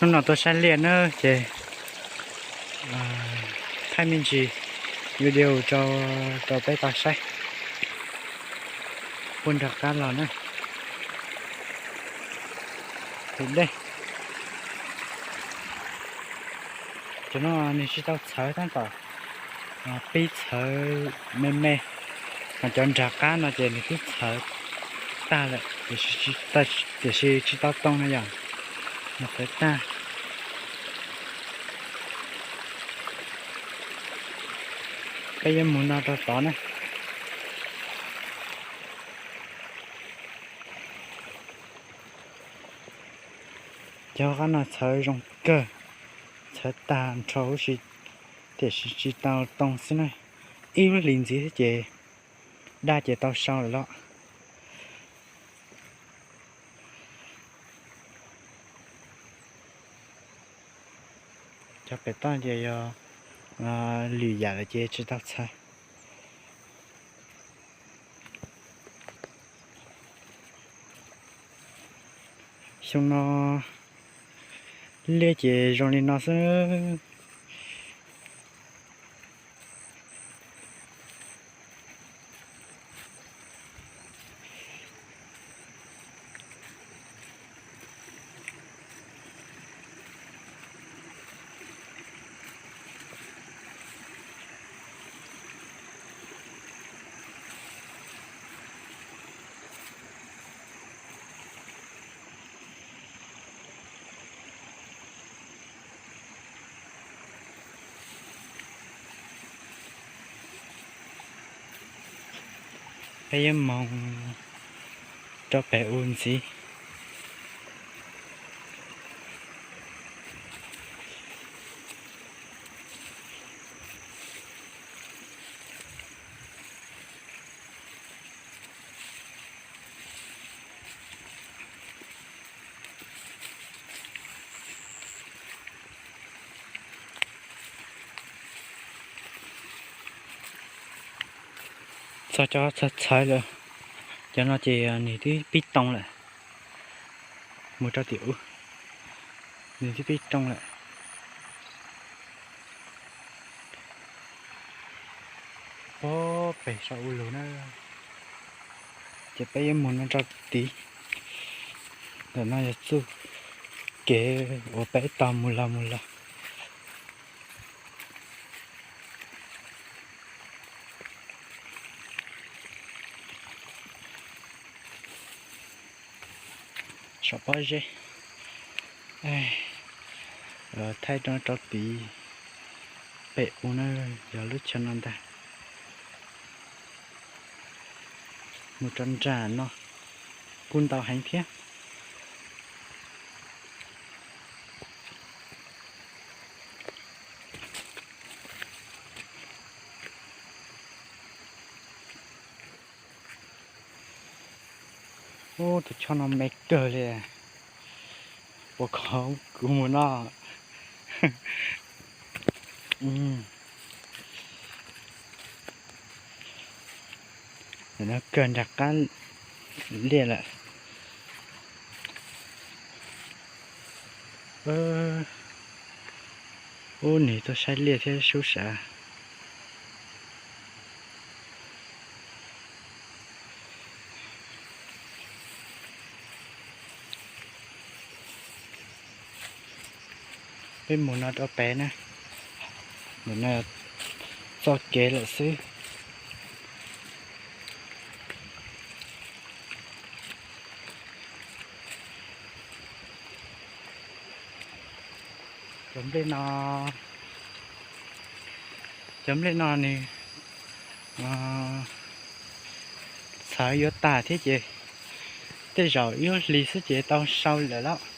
No tuaj saib liaj na ces thaij me ntsis video rau peb tau saib. Puag nram qab los na, tus dej. Cov no nws tsis tau txhawv, tab tom pib txhawv me me, mas cov nram qab no ces nws twb txhawv tag lawm, tiam sis tsis tau too no yog, nws txhawv tag. Peb yuav mus no rau tod na. Cov qab no txhawv zoo kawg, txhawv tag nrho huv si, tiam sis tsis tau too xwb na. Ib lub hlis ntxiv thiab ces daj ces tau sau lawm los. Cov pem toj ces yog lwm yam lawm ces tsis tau txhawv. Xyoo no liaj ces zoo li no xwb. Peb yuav moog rau pem u ntxiv. Txog cov txhawv txhawv lawm, cov no ces nws twb pib too lawm. Mus rau tim ub, nws twb pib too lawm. Puag pem saum u lug na, ces peb yuav mus no rau tid. Ntawm no yog txuj kev uas peb tau mus los mus los. Saum pob zeb, thaij rau rau tid. Pem u na, yog lub chaw no ntag. Mus rau nram no kuj ntau heev thiab. Ub, tus choj no me kawg li. Puas kho kuv mus no. Ntawm no kawg nram qab liaj lawm. Ub, nws tuaj saib liaj thiab sub sav. Peb mus no rau pem na, mus no txoj kev lawm xwb. Cov nplej no, cov nplej no nws txhawv yuav tag thiab ces tej zaum ib lub hlis xwb ces tau sau lawm lauj.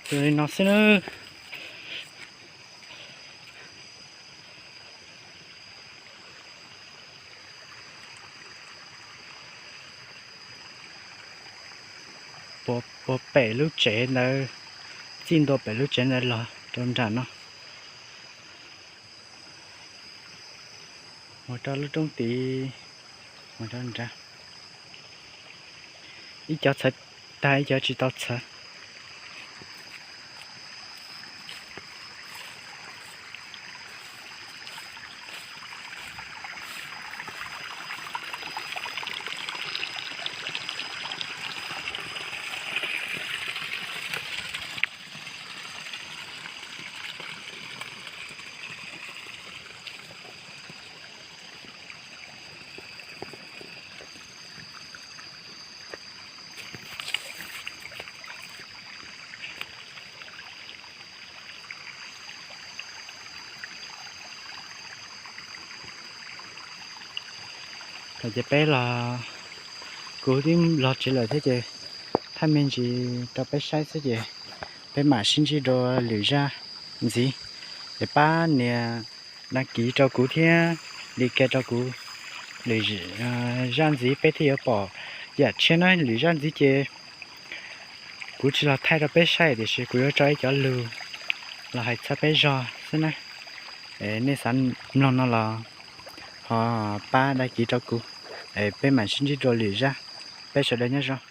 Tus li no xwb na. Puag pem lub tsev ntawd, txij ntua pem lub tsev ntawd los rau nram no, mus rau lub roob tid, mus rau nrad. Ib cov txhawv tag, ib cov tsis tau txhawv. Ces peb los, kuv twb los tsev lawm thiab ces thaj me ntsis rau peb saib xwb ces peb mam sib ntsib dua lwm zaj ntxiv. Es pab nias đăng ký rau kuv thiab like rau kuv lwm zaj ntxiv peb thiaj yuav pom yam tshiab na. Lwm zaj ntxiv ces kuv tsis los thaij rau peb saib tiam sis kuv yuav tso ib cov lus los hais txog peb zog xwb na. Nej xav mloog no los ho pab đăng ký rau kuv, peb mam sib ntsib dua lwm zaj. Peb sawv daws nyob zoo.